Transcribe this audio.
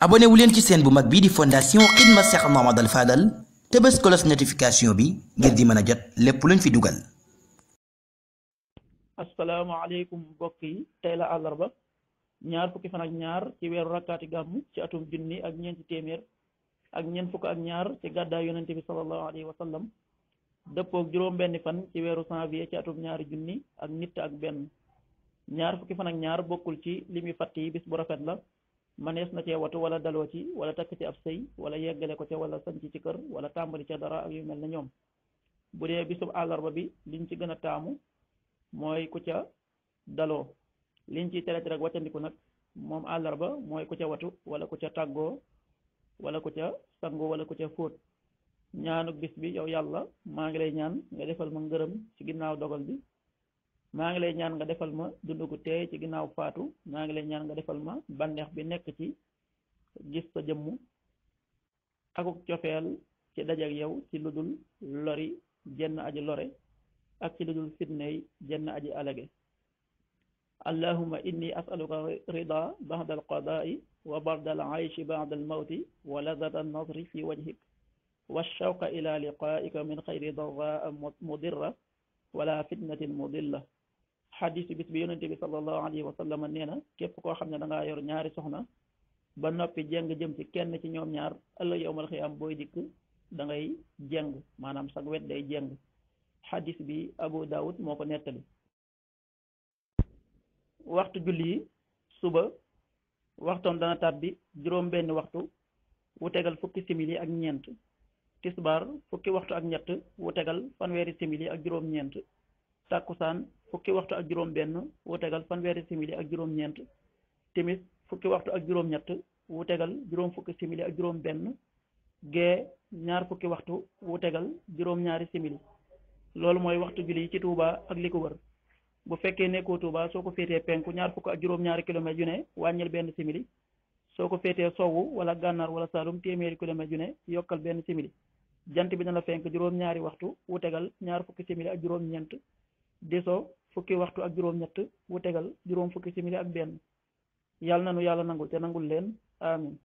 abonné wu leen ci chaîne bu mag bii di fondation Xidma Cheikh Mouhamadoul Fadal te bës cloche notification bi ngir di mën a jot lépp luñ fi dugal. asalaamaaleykum mbokk yi tey la àllarba ñaar fukki fan ak ñaar ci weeru rakkaati gàmmu ci atum junni ak ñeenti téeméer ak ñeent fukk ak ñaar ci gàddaay yonente bi sallallahu alayhi wa sallam dëppoog juróom benni fan ci weeru janvier ci atum ñaari junni ak nit ak benn ñaar fukki fan ak ñaar bokkul ci limi fatt yi bis bu rafet la manees na cee watu wala daloo ci wala takk ci ab sëy wala yeggale ko ca wala sanc ci kër wala tàmbali ca dara ak yu mel na ñoom bu dee bisub àllarba bi liñ ci gën a taamu mooy ku ca daloo liñ ciy tere rek wàccandiku nag moom àllarba mooy ku ca watu wala ku ca tàggoo wala ku ca sangu wala ku ca fóot ñaanuk bis bi yow yàlla maa ngi lay ñaan nga defal ma ngërëm ci ginnaaw dogal bi maa ngi lay ñaan nga defal ma dund gu teey ci ginnaaw faatu maa ngi lay ñaan nga defal ma bànneex bi nekk ci gis sa jëmm akuk cofeel ci dajak yow ci ludul lori jenn aji lore ak ci ludul fitney jenn aji alage allahumma inni as'aluka rida ba'da al-qada'i wa barda al-'ayshi ba'da al-mawti wa ladhata an-nazri fi wajhik wa shawqa ila liqa'ika min khayri darra'a mudirra wala fitnatin mudilla xadis bis bi yonente bi sallallahu alayhi wa sallam nee na képp koo xam ne da ngaa yor ñaari soxna ba noppi jeng jëm ci kenn ci ñoom ñaar ëllëg yawmal xiyaam booy dikk da ngay jeng maanaam sag wet day jeng xadis bi Abu Dawud moo ko nettali. waxtu julli yi suba waxtoom dana tàbbi juróom benn waxtu wu tegal fukki simili ak ñeent tisbaar fukki waxtu ak ñett wu tegal fanweeri simili ak juróom ñeent tàkkusaan fukki waxtu ak juróom benn wu tegal fanweeri simili ak juróom ñeent timis fukki waxtu ak juróom ñett wu tegal juróom fukki simili ak juróom benn gee ñaar fukki waxtu wu tegal juróom ñaari simili loolu mooy waxtu julli yi ci Touba ak li ko wër bu fekkee nekkoo Touba soo ko féetee penku ñaar fukk ak juróom ñaari kilomètres yu ne wàññil benn simili soo ko féetee sowwu wala gànnaar wala Saalum téeméeri kilomètres yu ne yokkal benn simili jant bi dana fenk juróom ñaari waxtu wu tegal ñaar fukki simili ak juróom ñeent diso fukki waxtu ak juróom ñett wu tegal juróom fukki simili ak benn yàlla na nu yàlla nangul te nangul leen amin